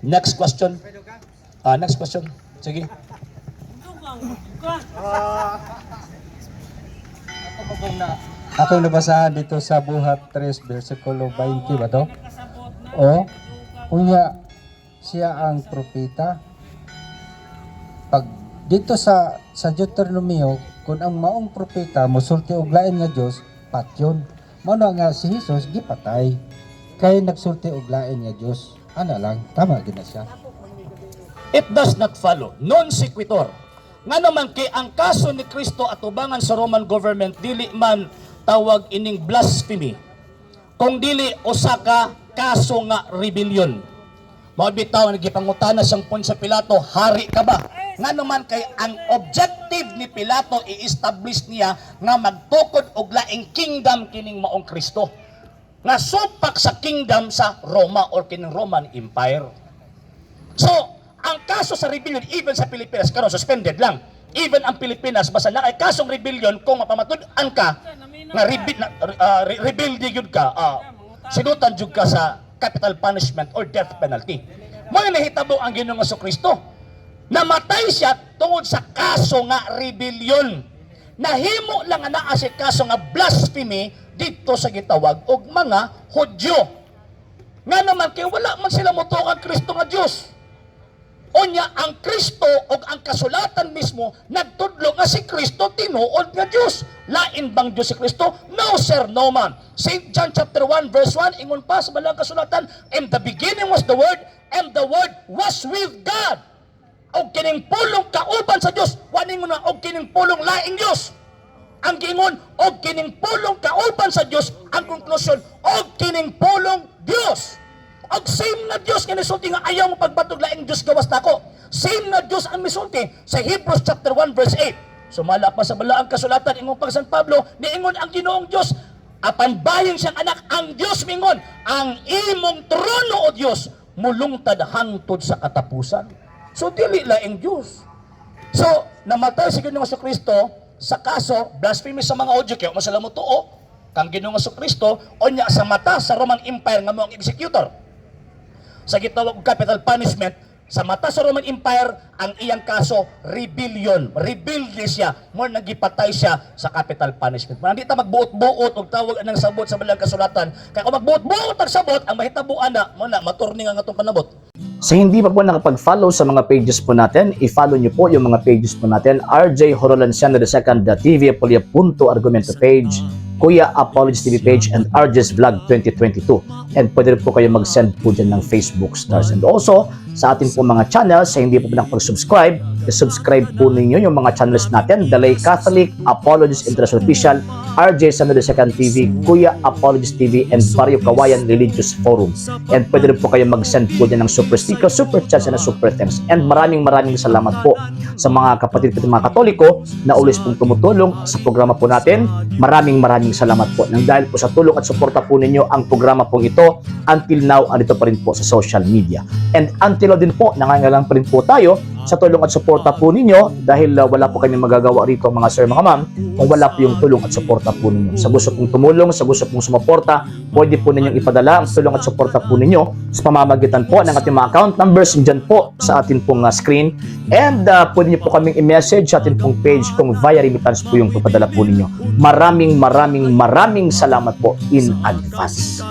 Next question. Ah, next question. Sige. Akong nabasahan dito sa Buhat 3, versikulo 20 ba to? O, unya siya ang propeta. Pag dito sa Deuteronomio, kung ang maong propeta mosulti og lain nga Dios, patyon. Mao na nga si Jesus gipatay. Kay nagsulti og lain nga Dios. Ana lang, tama gid na siya. It does not follow. Non sequitur. Nga naman kay ang kaso ni Kristo atubangan sa Roman government dili man tawag ining blasphemy. Kung dili usa ka kaso nga rebellion. Mao bitaw nga gipangutana siyang Poncio Pilato, "Hari ka ba?" Nga naman kay ang objective ni Pilato, i-establish niya nga magtukod og laing kingdom kining maong Kristo, nga supak sa kingdom sa Roma or kining Roman Empire. So, ang kaso sa rebellion, even sa Pilipinas, karon suspended lang. Even ang Pilipinas, basta na kay kasong rebellion, kung mapamatud-an ka, nga rebelde gyud ka, silutan jud ka sa capital punishment or death penalty. Mao nahitabo ang Ginoong Kristo. Namatay siya tungod sa kaso nga rebellion. Nahimo lang nga naa si kaso nga blasphemy dito sa gitawag og mga Hudyo. Nga naman kay wala man sila motuo kang Kristo nga Dios. Unya ang Kristo og ang kasulatan mismo nagtudlo nga si Kristo tinuod nga Dios. Lain bang Dios si Kristo? No sir, no ma'am. St. John chapter 1 verse 1 ingon pa sa balang kasulatan, "In the beginning was the Word, and the Word was with God." Og kining pulong kauban sa Dios, wa ningon na og kining pulong laing Dios. Ang giingon, og kining pulong kauban sa Dios, ang conclusion, og kining pulong Dios. Og same na Dios nga nisulti nga ayaw mo pagbatog laing Dios gawas nako. Same na Dios ang misulti sa Hebrews chapter 1 verse 8. Sumala pa sa balaang kasulatan, ingon pag San Pablo, niingon ang Ginoong Dios apan bahin siyang anak, ang Dios mingon, "Ang imong trono, o Dios, mulungtad hangtod sa katapusan." So dili laing Dios. So, namatay si Ginoong Kristo sa kaso blasphemy sa mga Hudyo kay mo sila motuo kang Ginoong Kristo, unya sa mata sa Roman Empire nga mo ang executor sa gitawag og capital punishment, sa mata sa Roman Empire ang iyang kaso rebellion, rebelde siya, mo nagipatay siya sa capital punishment. Hindi ta magbuot-buot og tawag anang sabot sa balang kasulatan, kay kung magbuot-buot ang sabot, ang mahitabo ana mo na maturni nga atong panabot. Sa hindi pa po nakapag-follow sa mga pages po natin, i-follow nyo po yung mga pages po natin. RJ Horolanciano II, TV Apolia Punto Argumento page, Kuya Apologies TV page, and RJ's Vlog 2022. And pwede rin po kayo mag-send po dyan ng Facebook stars. And also, sa ating po mga channels, sa hindi po nakapag-subscribe, i-subscribe po ninyo yung mga channels natin: The Lay Catholic, Apologies International Official, RJ Samuel II TV, Kuya Apologies TV, and Barrio Kawayan Religious Forum. And pwede rin po kayo mag-send po dyan ng super sticker, super chats, and super thanks. And maraming maraming salamat po sa mga kapatid ko, mga Katoliko na always pong tumutulong sa programa po natin. Maraming maraming salamat po. Nang dahil po sa tulong at suporta po ninyo, ang programa pong ito until now andito pa rin po sa social media. And until now din po, nangangailangan pa rin po tayo sa tulong at suporta po ninyo dahil wala po kami magagawa rito, mga sir, mga ma'am, kung wala po yung tulong at suporta po ninyo. Sa gusto pong tumulong, sa gusto pong sumuporta, pwede po ninyong ipadala ang tulong at suporta po ninyo sa pamamagitan po ng ating mga account numbers dyan po sa atin pong screen. And pwede niyo po kaming i-message sa atin pong page kung via remittance po yung papadala po ninyo. Maraming maraming maraming salamat po in advance.